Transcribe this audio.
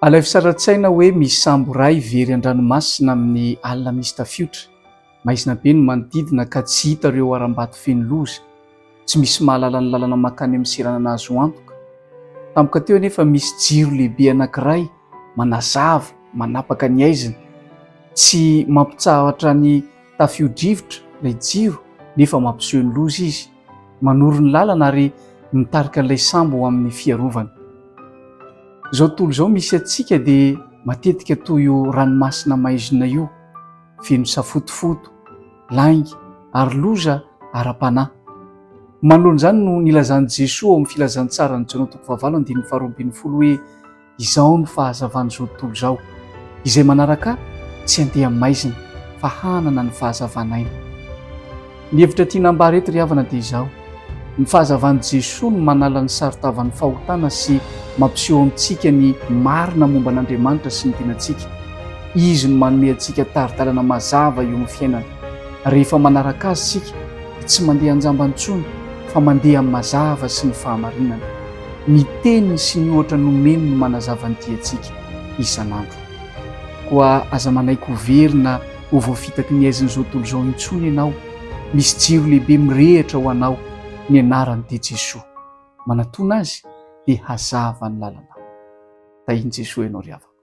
Alaivo sary an-tsaina hoe misy sambo iray very an-dranomasina amin'ny alina misy tafiotra. Maizina be ny manodidina ka tsy hita ireo harambato feno loza. Tsy misy mahalala ny lalana mankany amin'ny seranana azo antoka. Tampoka teo anefa misy jiro lehibe anankiray manazava, manapaka ny haizina. Tsy mampitsahatra ny tafio-drivotra ilay jiro nefa mampiseho ny loza izy. Manoro ny lalana ary mitarika an'ilay sambo ho amin'ny fiarovana. Izao tontolo izao misy antsika dia matetika toy io ranomasina maizina io, feno safotofoto, lainga ary loza ara-panahy. Manoloana izany no nilazan'i Jesoa ao amin'ny Filazantsaran'i Jaona toko fahavalo andininy faharoa ambin'ny folo hoe Izao no fahazavan'izao tontolo izao. Izay manaraka ahy tsy handeha amin'ny maizina fa hanana ny fahazavan'aina. Ny hevitra tiana ambara eto ry havana dia izao, ny fahazavan'i Jesoa no manala ny saron-tavan'ny fahotana sy mampiseho amintsika ny marina momba an'Andriamanitra sy ny tenantsika. Izy no manome antsika tari-dalana mazava eo amin'ny fiainana. Rehefa manaraka Azy isika dia tsy mandeha an-jambany intsony fa mandeha amin'ny mazava sy ny fahamarinana. Ny teniny sy ny ohatra nomeny no manazava ny diantsika isan'andro. Koa aza manaiky ho very na ho voafitaky ny haizin'izao tontolo izao intsony ianao. Misy jiro lehibe mirehitra ho anao, ny anarany dia Jesoa. Manatòna Azy dia hazava ny lalanao. Tahin'i Jesoa ianao ry havana.